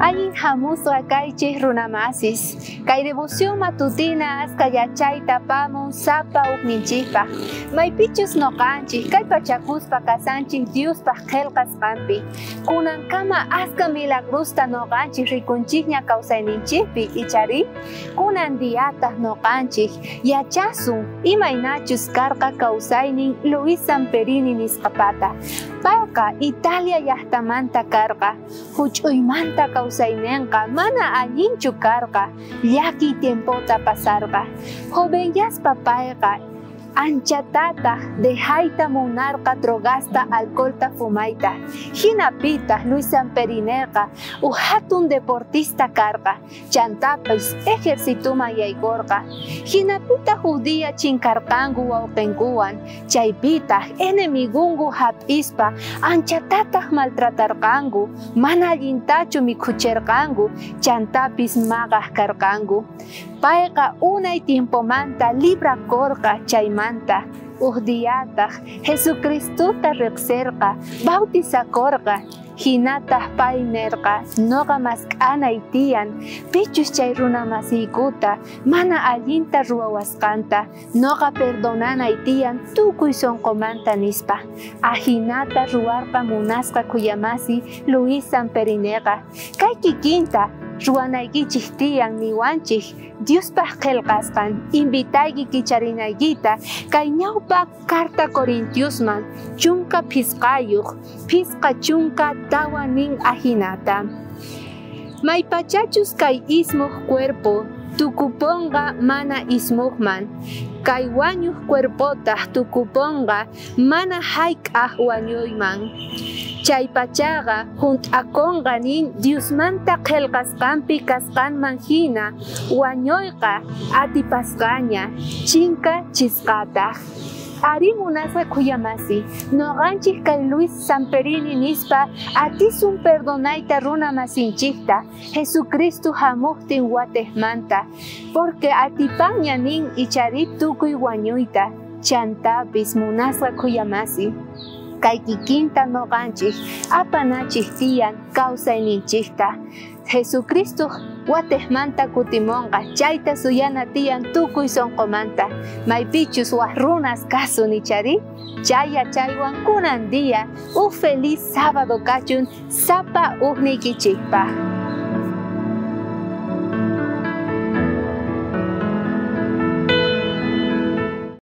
Allin hamusqa kaychik runamasis. Kay devoción matutina aska yachayta apamun sapa ukninchikpaq. Maypichus noqanchik kay pachakuspa kasanchik Diospaq qillqasqanpi. Kunankama aska milagrosta noqanchik rikunchikña kawsayninchikpi ichari. Kunan diyataq noqanchik yachasun imaynachus karqa kawsaynin Luis Samperini nisqapata. Payqa Italia llaqtamanta karqa. Huch'uymanta kawsaynenqa mana allinchu karqa, llakiy tiempota pasarqa. Jovenyaspa payqa anchatataq dejayta munarqa drogasta alcoholta fumayta. Hinapitaq Luis Samperineqa uj hatun deportista karqa, chantapis ejercituman yaykurqa. Hinapitaq uj día chinkarqanku wawqinkuwan, chaypitaq enemigunku hap'ispa anchatataq maltratarqanku, mana allintachu mikhucherqanku, chantapis maqaq karqanku. Payqa unay tiempomanta librakorqa chaymanta. Uj diyataq Jesucristota riqsirqa, bautizakorqa. Hinataq pay nerqa, noqa mask'anay tiyan, pichus chay runamasiykuta mana allinta ruwawasqanta, noqa perdonanay tiyan tukuy sunqumanta nispa. Ajinata ruwarqa munasqa kuyamasi Luis Samperineqa. Kay kikinta ruwanaykichik tiyan niwanchik Diospaq qillqasqan, invitayki kicharinaykita kay ñawpa carta Corintiosman 15 54 nin ajinata. Maypachachus kay ismuj cuerpo tukuponqa mana ismujman, kay wañuj cuerpotaq tukuponqa mana hayk'aq wañuyman. Chaypachaqa hunt'akunqa nin Diosmanta qillqasqanpi kasqanman hina wañuyqa atipasqaña chinka chisqataq. Ari munasqa kuyamasi, noqanchik kay Luis Samperini nispa atisun perdonayta runa masinchikta Jesucristo hamuqtin watejmanta, porque atipaña nin ichari tukuy wañuyta, chantapis munasqa kuyamasi. Kay kikinta noqanchik apanachik tiyan kawsayninchikta. Jesucristo watejmanta kutimonqa, chayta suyana tiyan tukuy sunqumanta. Maypichus waj runas kasun ichari, chay yachaywan kunan día uj feliz sábado kachun sapa ujniykichikpaq.